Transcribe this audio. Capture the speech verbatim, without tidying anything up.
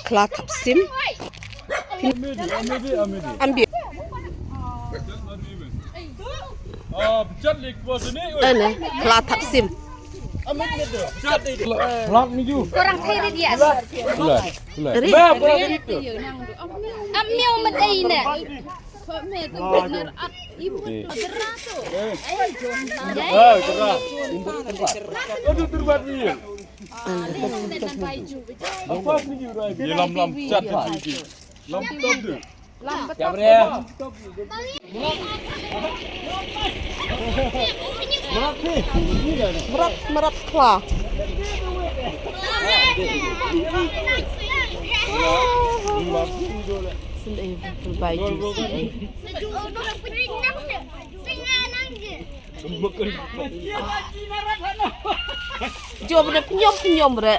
Khla thap sim. Ambi. Ane, khla thap sim. Khla ni ju. Korang thei ri dia. Khla, khla. Ri. Am miau mat ai ne. Lam lam chat. Lam lam. Mrad, mrad khla. Sin ei, bai ju sin ei. Jo bne pnyom pnyom re.